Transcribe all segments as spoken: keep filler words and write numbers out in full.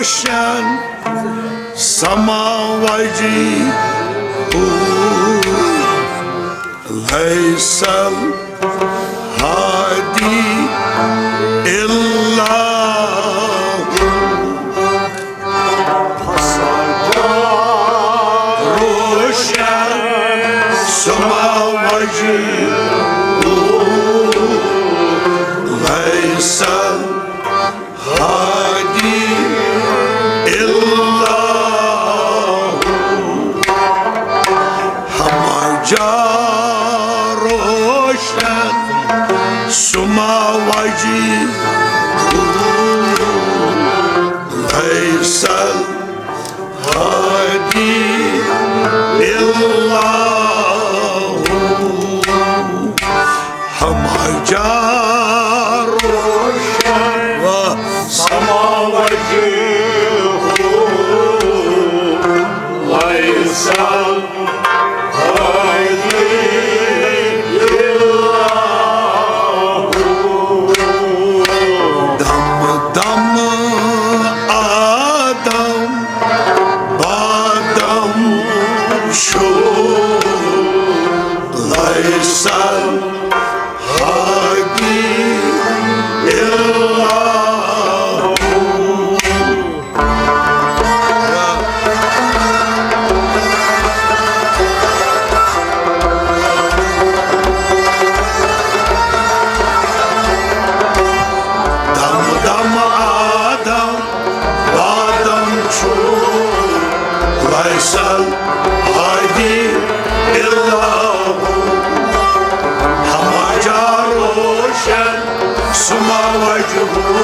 شان سما وجهه ليس الهادي إلا هو. روشن سما وجهه ليس الهادي إلا هو. ہما جا روشن سما وجهه ليس الهادي إلا هو. ہما جا روشن سما وجهه ليس الهادي إلا هو. دم دم آدم بادم شو ليس الهادي إلا هو. دم دم آدم بادم چھُ لَیسَ الْہَادِی اِلَّا هُوَ. ہما جا روشن سما وجهه.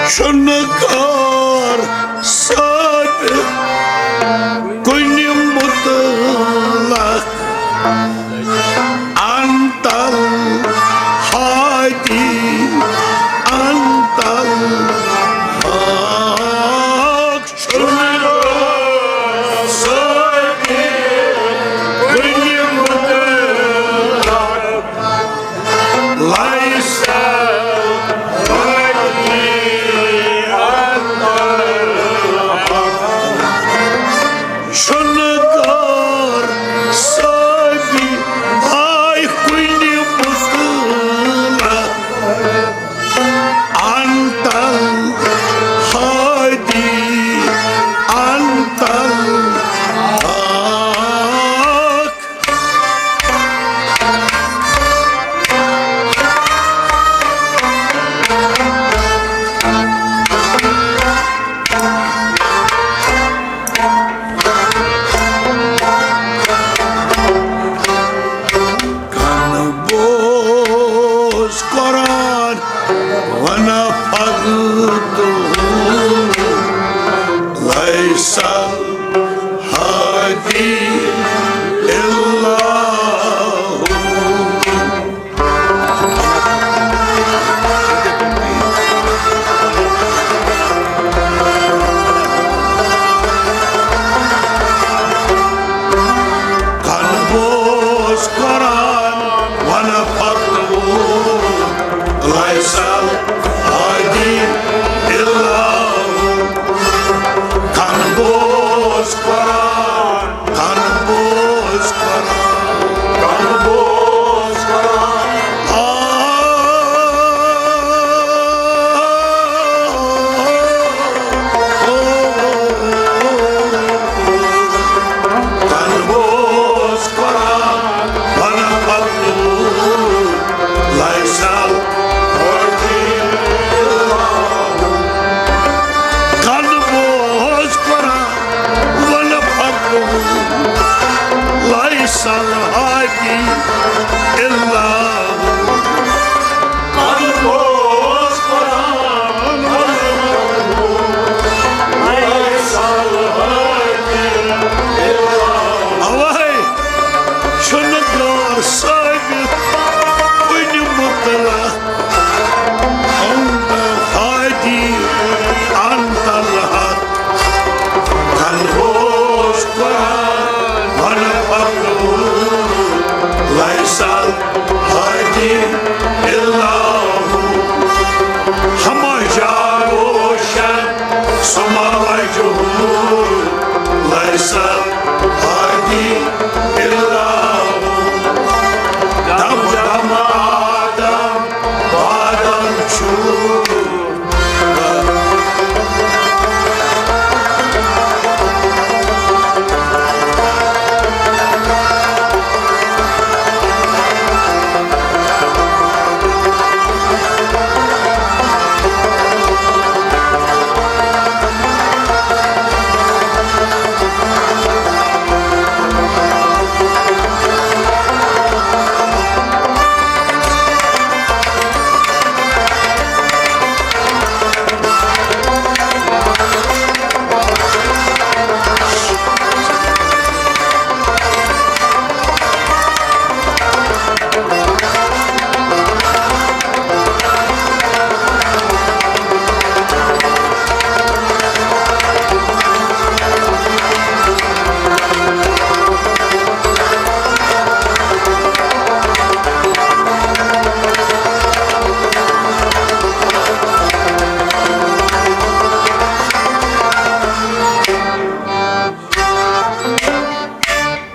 چھُنہٕ غٲر ثٲبت کُنہِ مُطلق۔ اَنتَ الْہَادِی، اَنتَ الْحَق۔ چھُنہٕ غٲر ثٲبت کُنہِ مُطلق۔ لَیسَ الْہَادِی اِلَّا هُوَ۔ چھُنہٕ غٲر ثٲبت کُنہِ مُطلق۔ اَنتَ الْہَادِی، اَنتَ الْحَق۔ کن بوز قرآن ونفقته، لَیسَ الْہَادِی اِلَّا هُوَ۔ کن بوز قرآن ونفقته، لَیسَ الْہَادِی اِلَّا هُوَ۔ کن بوز قرآن إلا هو. القرآن، القرآن، ليس الهادي إلا هو. اوے چھُنہٕ غٲر ثٲبت کُنہِ مُطلق، أنت الهادي، أنت الحق. تنہوش قرآن ونفقه ليس الهادي إلا هو. ہما جا روشن سما وجهه ليس الهادي إلا هو. دم دم آدم آدم چھُ۔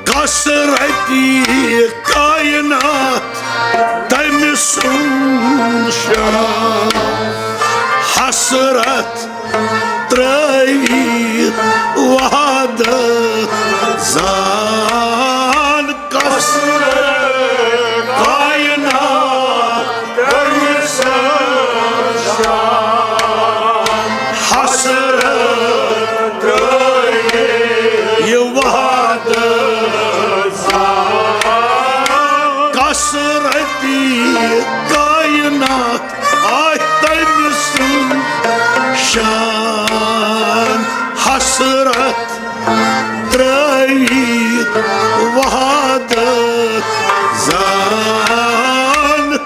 کثرتی کائنات تٔمۍ سُنٛد شان، حسرت ترٲوِتھ وحدت زان۔ کثرت کائنات تٔمۍ سُنٛد شان، حسرت ترٲوِتھ یہِ وحدت زان۔ کثرتی کائنات آے تٔمۍ سُنٛد شان، حسرت ترٲوِتھ وحدت زان۔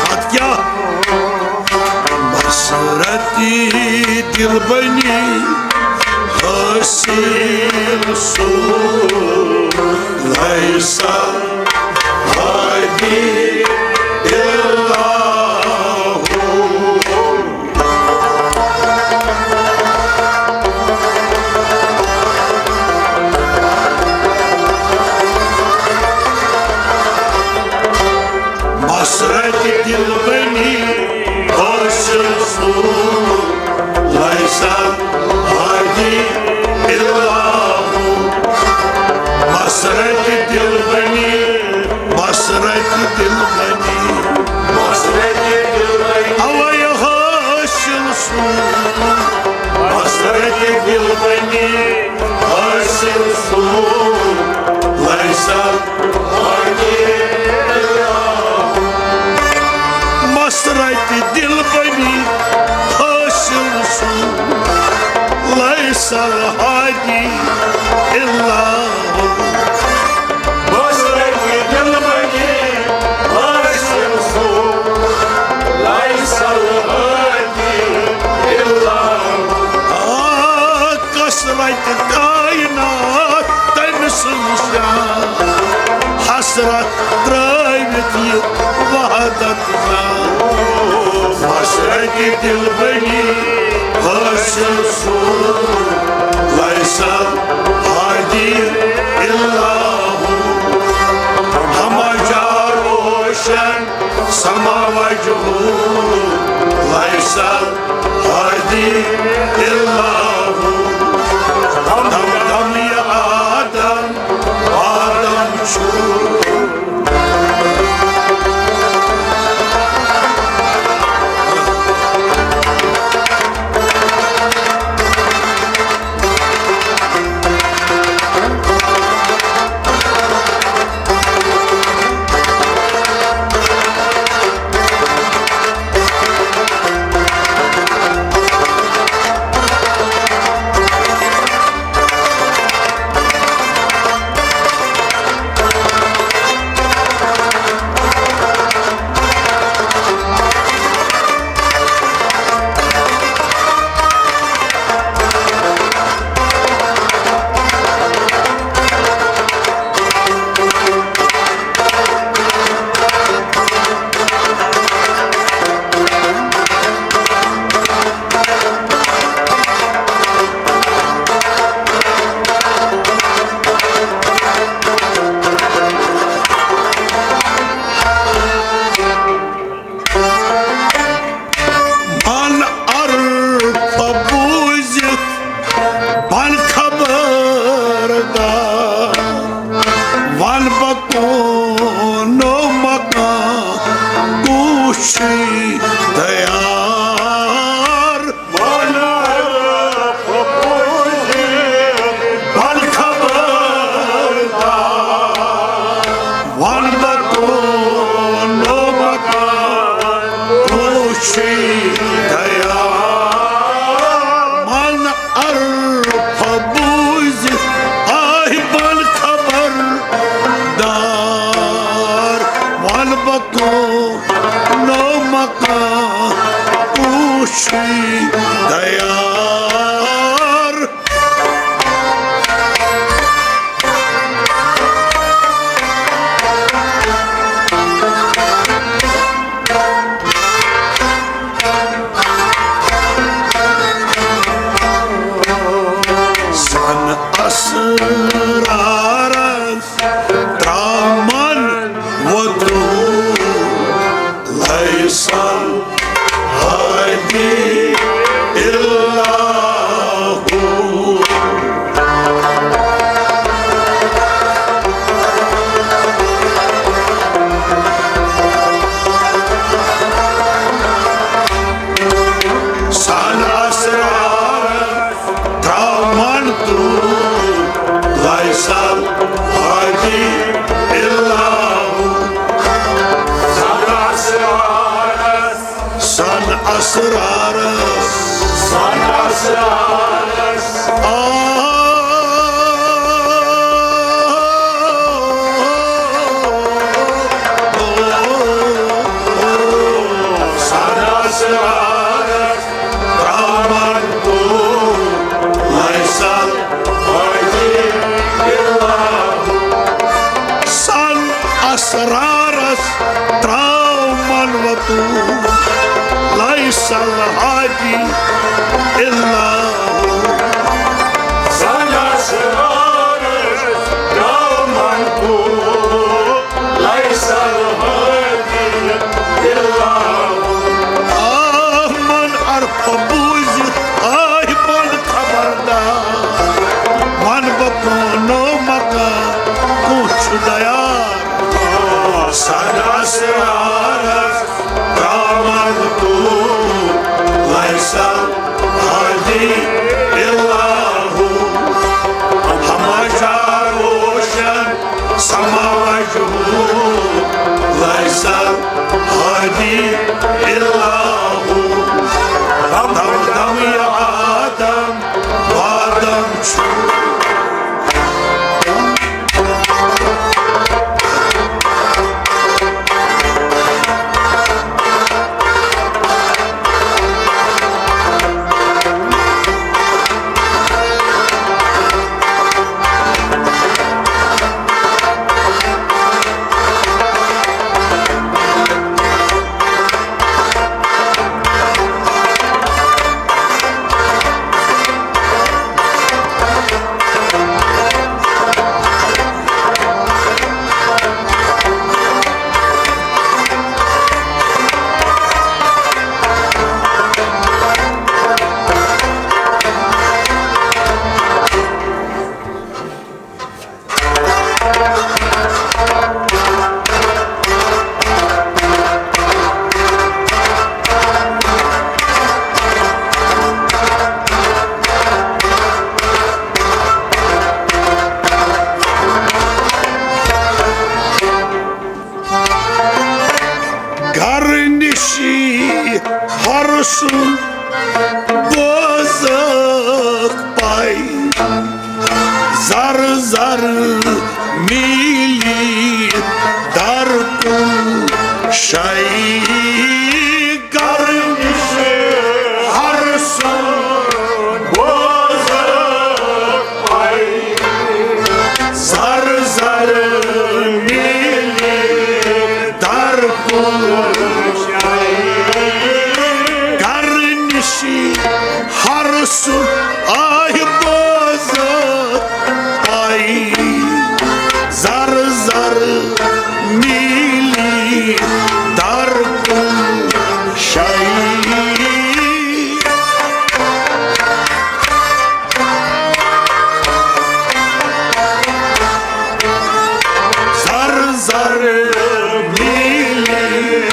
پتہٕ کیٛاہ؟ مسرتی دل بنی حاصل سو، لیس الهادی الا هو۔ مسرت دل بنی حاصل سو، لیس الهادی الا هو۔ مسرت دل بنی، مسرت دل بنی، مسرت دل بنی۔ اوے حاصل سو، مسرت دل بنی حاصل سو، لیس الهادی الا هو۔ مسرت دل بنی حاصل سو، لیس الهادی الا هو۔ مسرت دل بنی حاصل سو، لیس الهادی الا هو۔ آ، کثرت کائنات تٔمۍ سُنٛد شان، حسرت ترٲوِتھ یہِ وحدت زان۔ مسرت دل بنی حاصل سو، لیس الهادی الا هو۔ ہما جا روشن سما وجهه، لیس الهادی الا هو۔ دم دم یہِ آدم، آدم چھُ۔ الهادی الا هو۔ سن اسرارس، سن اسرارس، سن اسرارس۔ آ، سن اسرارس۔ ترٛاوان کُل لیس الہادی الا ہو۔ سن اسرارس ترٛاوان وۄتُل لیس الہادی الا ہو۔ سن اسرارس ترٛاوان کُل لیس الہادی الا ہو۔ آ، من عرفہ بوٗزِتھ آے بۄن خبردار۔ وَنہٕ بہٕ پانہٕ مکان کُس چھُ دیار۔ سن اسرارس ترٛاوان کُل لیس الہادی الا ہو۔ ہما جا روشن سما وجهه لیس الہادی الا ہو۔ دم دم یا آدم وادم چھُ۔ گرٕ نِشی ہر سُنٛد بوزکھ پاے۔ زر زر میلی در کُل شاے۔ گرٕ نِشی ہر سُنٛد بوزکھ پاے۔ زر زر میلی در کُل شاے۔ گرٕ نِشی ہر سُنٛد آے بوزکھ پاے۔ زر زر میلی در کُل شاے۔ زر زر میلی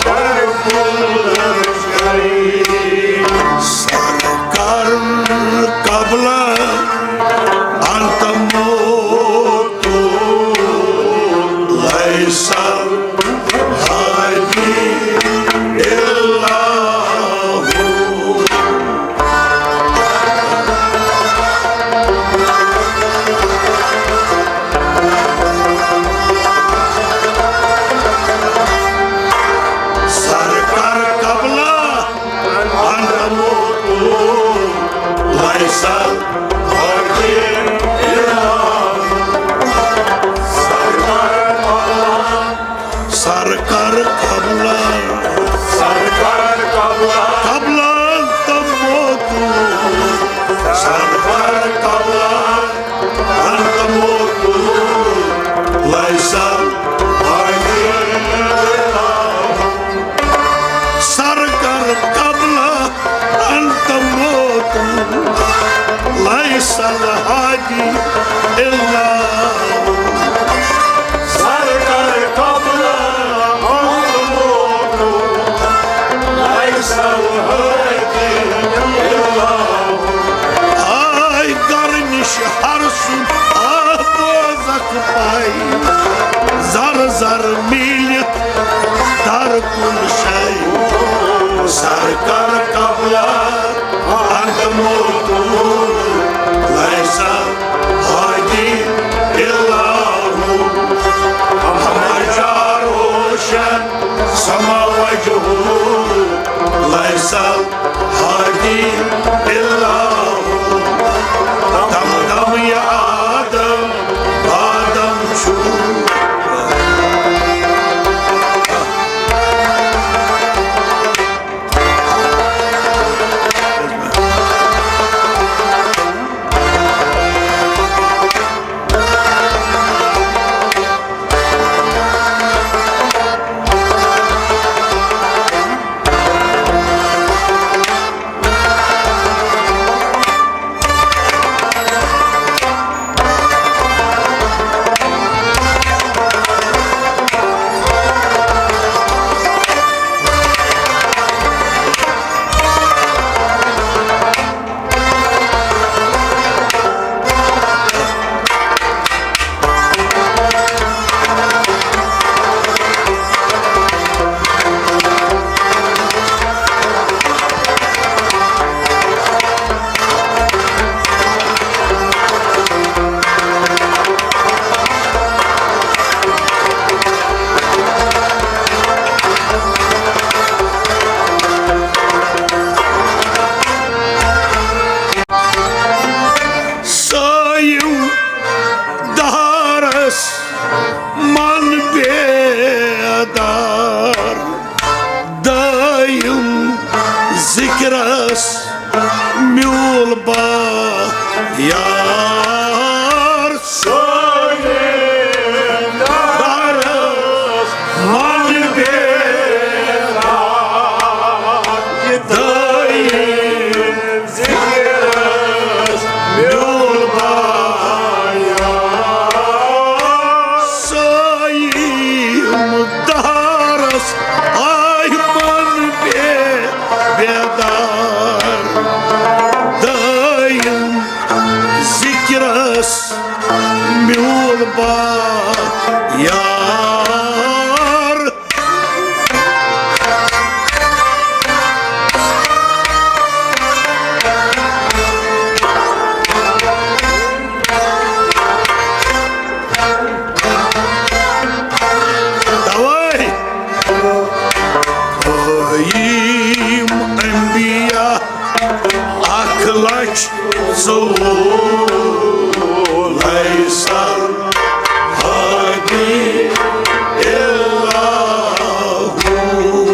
در کُل شاے۔ سرکار قبلہ انت موتو لیس الہادی الا ہو۔ سرکار قبلہ انت موتو لیس الہادی الا ہو۔ سرکار قبلہ، سرکار قبلہ، سرکار قبلہ، قبلہ انت موتو۔ سرکار قبلہ انت موتو لیس الہادی الا ہو۔ سرکار قبلہ انت موتو لیس الہادی الا ہو۔ سرکار قبلہ انت موتو لیس الہادی الا ہو۔ آے گرٕ نِشی ہر سُنٛد آ پاے، زر زر میٖلِتھ در کُن شے۔ سرکار قبلہ انت موجود، لیس الہادی الا ہو۔ ہم جا روشن سما وجہہ، لیس الہادی الا ہو۔ دم دم یہ آدم آدم چھُ۔ صٲیِم دارس من بیدار، دٲیِم ذِکرس میوٗل با یار۔ صٲیِم دارس من بیدار، دٲیِم ذِکرس میوٗل با یار۔ صٲیِم دارس آے من بے بیدار، دٲیِم ذِکرس میوٗل با یار۔ توے قٲیِم انبیاء اکھ لچھ ژوٚوُہ، لیس الہادی الا ہو۔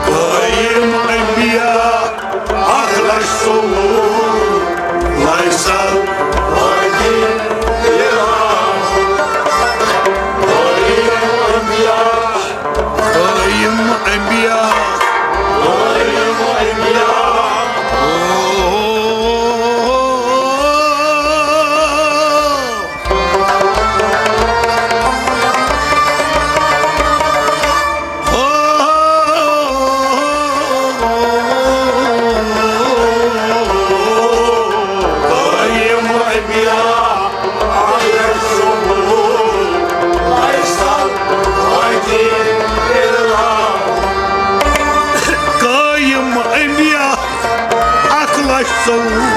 قٲیِم انبیاء اکھ لچھ ژوٚوُہ، لیس الہادی الا ہو۔ قٲیِم انبیاء، قٲیِم انبیاء، قٲیِم انبیاء۔ او۔ قٲیِم انبیاء، قٲیِم انبیاء اکھ لچھ ژوٚوُہ،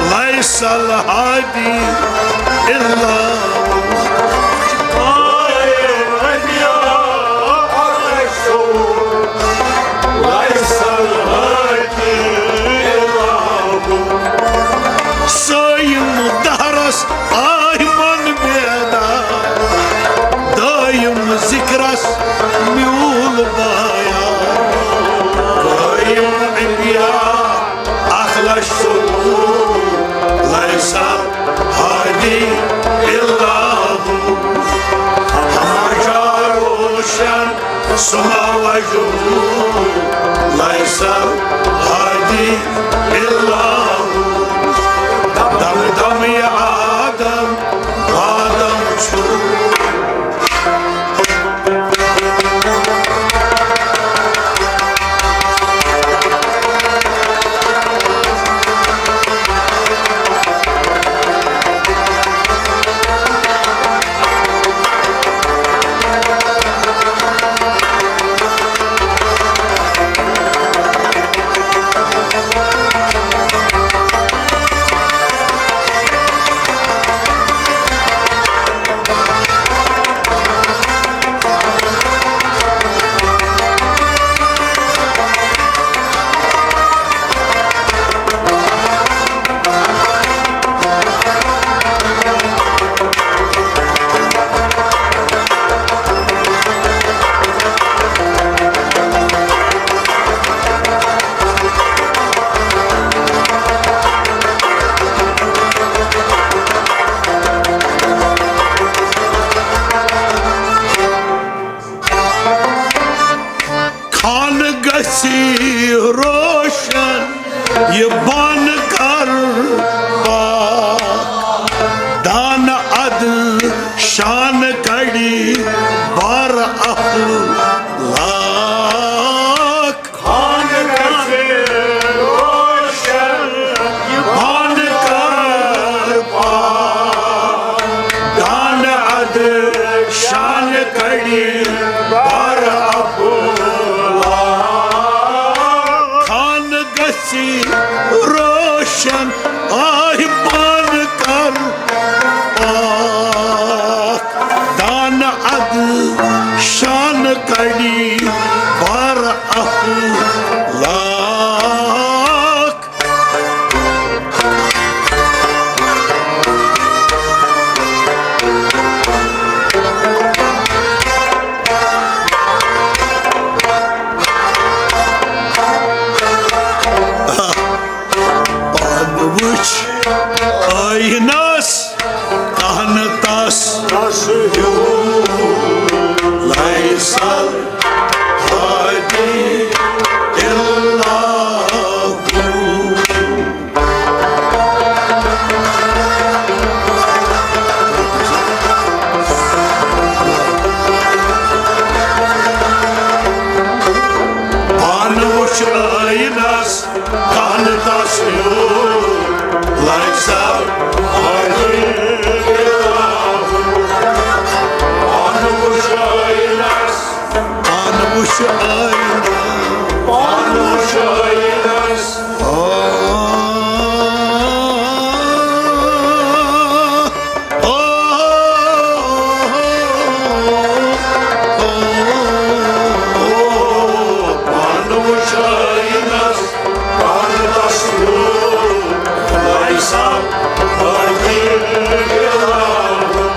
لیس الہادی الا۔ قٲیِم انبیاء اکھ لچھ ژوٚوُہ، لیس الہادی الا۔ صٲیِم دہرس آے من بیدار، دٲیِم ذِکرس میوٗل با یار۔ قٲیِم انبیاء اکھ لچھ ژوٚوُہ، لیس الہادی الا ہو۔ ہم جا روشن سما وجہہ، لیس الہادی الا ہو۔ دم دم یہ آدم آدم چھُ۔ روشن آہہِ پان کر پاک، دان اد شان کڑی بار اخلاق۔ پانہٕ وٕچھ آینس، کانٛہہ نہٕ تس ہیوٗ۔ لیس الہادی الا ہو۔ پانہٕ وٕچھ آینس، کانٛہہ نہٕ تس ہیوٗ۔ لیس الہادی الا ہو۔ پانہٕ وٕچھ آینس، پانہٕ وٕچھ آینس۔ پانہٕ وٕچھ آینس۔ آ، آ، آ، آ، پانہٕ وٕچھ آینس۔ پانہٕ تس ہیوٗ۔ لیس الہادی الا ہو۔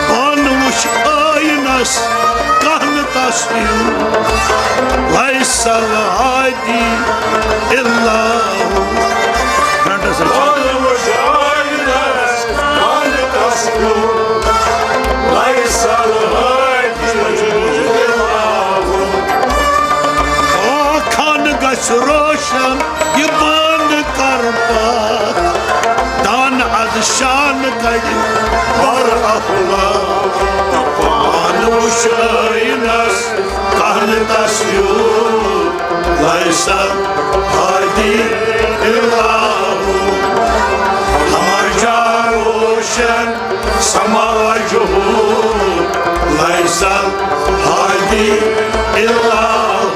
پانہٕ وٕچھ آینس، کانٛہہ نہٕ تس ہیوٗ۔ لیس الہادی الا ہو۔ فرنٹس حظ۔ پانہٕ وٕچھ آینس، کانٛہہ نہٕ تس ہیوٗ۔ لیس الہادی الا ہو۔ آ، خانہٕ گژھِ روشن، یہِ بانہٕ کر پاک، دان اد شان کڑِ بر اخلاق۔ پانہٕ وٕچھ آینس، کانٛہہ نہٕ تس ہیوٗ۔ لیس الہادی الا ہو۔ ہما جا روشن سما وجهه، لیس الہادی الا ہو۔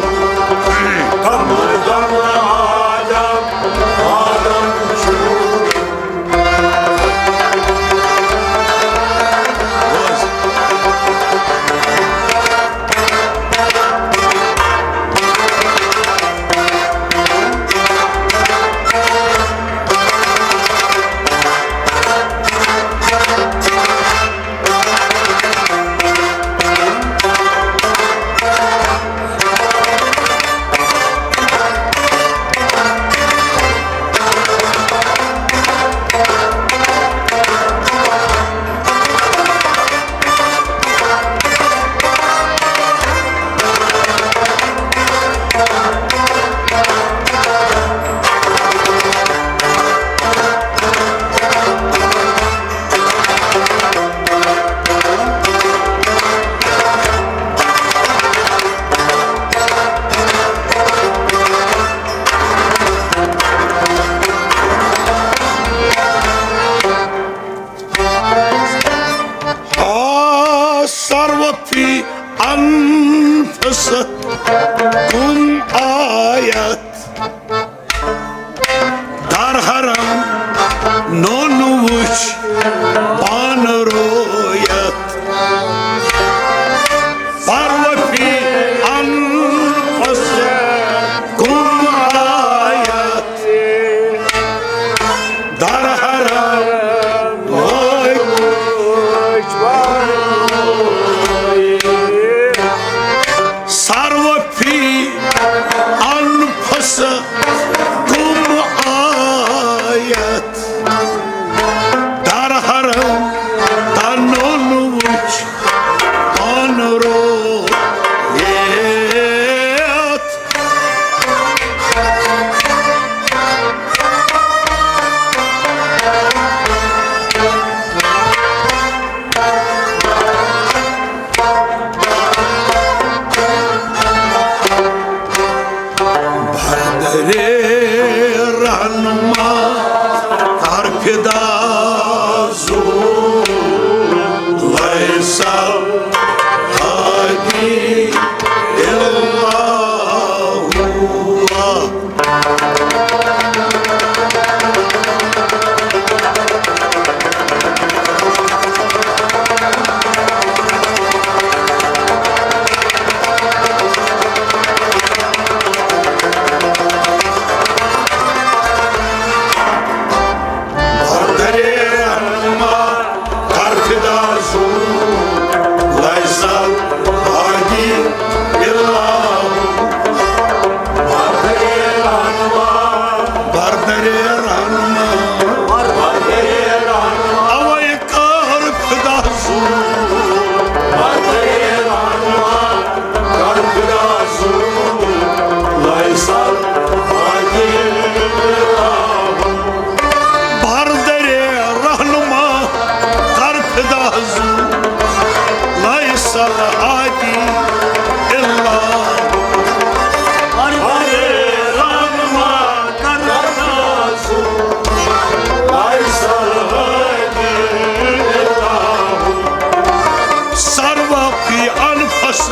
کم کم آدم، آدم چھُ۔ آ، سرو فی انفسکم آیت۔ در حرم نون وچھ پان رویت۔ پرو فی انفسکم آیت۔ در حرم وچھ پان رویت۔ سرو فی انفسکم آیت۔ اللہ، ہرے رام، سروا فی انفس۔